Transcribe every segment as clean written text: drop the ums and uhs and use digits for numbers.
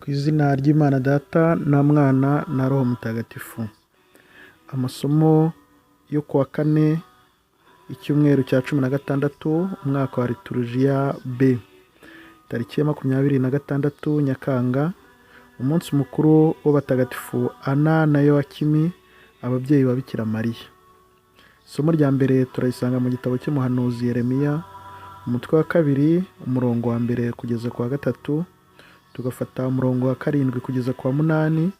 Ku izina ry'Imana Data na Mwana na Roho Mutagatifu. Amasomo yo kuwa kane, icyumweru cya 16, umwaka wa Liturujia B. Tariki ya 26 Nyakanga, umunsi mukuru w'abatagatifu Ana na Yoakimi, ababyeyi ba Bikira Mariya. Isomo rya mbere turarisanga mu gitabo cy'umuhanuzi Yeremiya, umutwe wa 2, umurongo wa 1 kugeza ku wa 3, tugafata umurongo wa 7 kugeza ku wa 8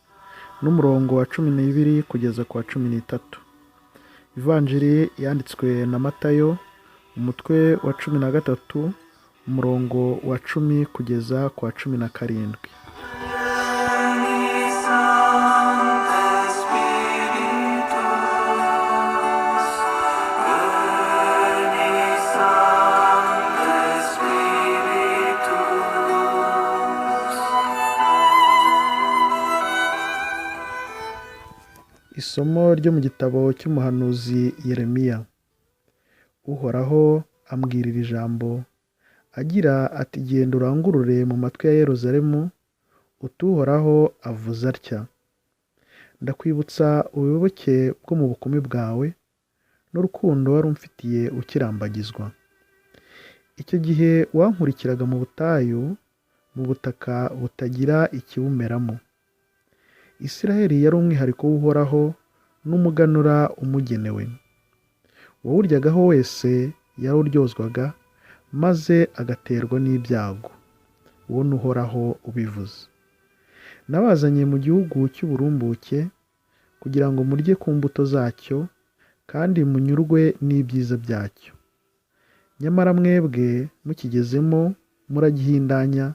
n'umurongo wa 12 kugeza ku wa 13. Ivanjiri yanditswe na Matayo, umutwe wa 13, umurongo wa 10 kugeza ku wa 17. Isomo ryo mu gitabo cy'umuhanuzi Yeremiya. Uhoraho ambwirira ijambo agira ati: genda urangurure mu matwi ya Yeruzalemu uti Uhoraho avuze atya: ndakwibutsa ubuyoboke bwo mu bukumi bwawe n'urukundo wari umfitiye ukirambagizwa. Icyo gihe wankurikiraga mu butayu, mu butaka butagira ikibumeramo. Isiraheli yari umwihariko w'Uhoraho n'umuganura umugenewe. Uwawuryagaho wese yarawuryozwaga, maze agaterwa n'ibyago. Uwo ni Uhoraho ubivuze. Nabazanye mu gihugu cy'uburumbuke kugira ngo murye ku mbuto zacyo kandi munyurwe n'ibyiza byacyo. Nyamara mwebwe mukigezemo muragihindanya,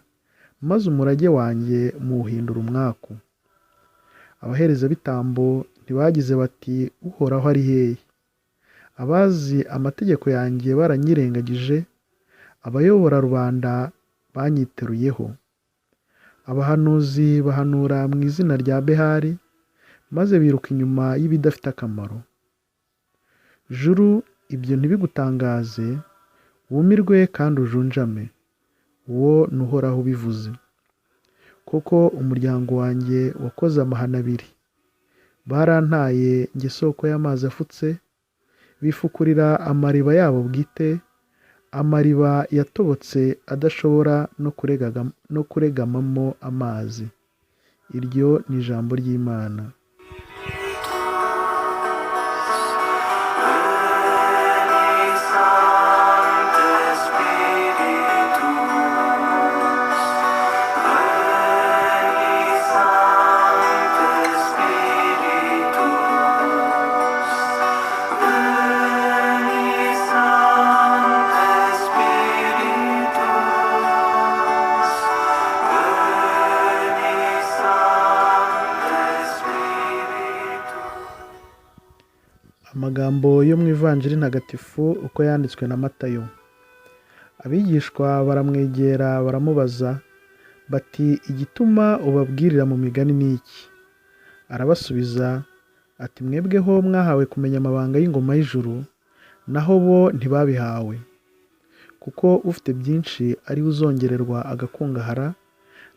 maze umurage wanjye muwuhindura umwaku. Abaherezabitambo ntibagize bati Uhoraho ari hehe? Abazi amategeko yanjye baranyirengagije, abayobora rubanda banyiteruyeho. Abahanuzi bahanura mu izina rya Behali, maze biruka inyuma y'ibidafite akamaro. Juru, ibyo ntibigutangaze, wumirwe kandi ujunjame. Uwo ni Uhoraho ubivuze. Koko umuryango wanjye wakoze amahano abiri: barantaye njye soko y'amazi afutse, bifukurira amariba yabo bwite, amariba yatobotse adashobora no kuregamamo amazi. Iryo ni ijambo ry'Imana. Amagambo yo mu Ivanjiri ntagatifu uko yanditswe na Matayo. Abigishwa baramwegera baramubaza bati: igituma ubabwirira mu migani ni iki? Arabasubiza ati: mwebweho mwahawe kumenya amabanga y'ingoma y'ijuru, naho bo ntibabihawe. Kuko ufite byinshi ari we uzongererwa agakungahara,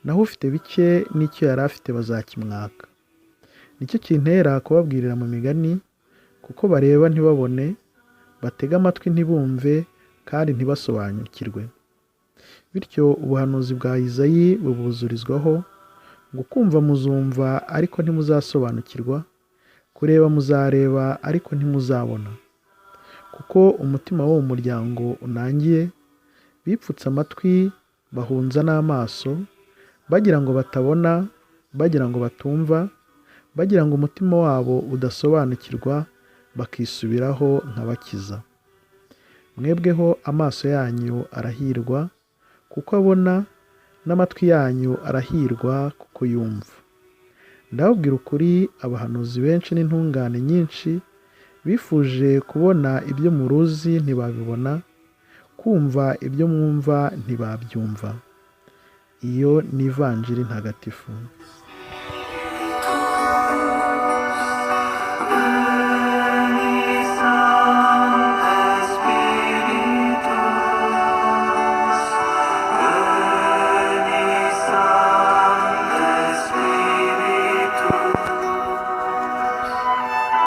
naho ufite bike n'icyo yari afite bazakimwaka. Nicyo kintera kubabwirira mu migani, kuko bareba ntibabone, batega amatwi ntibumve, kandi ntibasobanukirwe. Bityo ubuhanuzi bwa Izayi bubuzurizwaho, ngo kumva muzumva ariko ntimuzasobanukirwa, kureba muzareba ariko ntimuzabona. Kuko umutima w'uwo muryango unangiye, bipfutse amatwi bahunza n'amaso, bagira ngo batabona, bagira ngo batumva, bagira ngo umutima wabo udasobanukirwa, bakisubiraho nkabakiza. Mwebweho amaso yanyu arahirwa kuko abona, n'amatwi yanyu arahirwa kuko yumva. Ndababwira ukuri, abahanuzi benshi n'intungane nyinshi bifuje kubona ibyo muruzi ntibabibona, kumva ibyo mwumva ntibabyumva. Iyo ni Ivanjiri ntagatifu.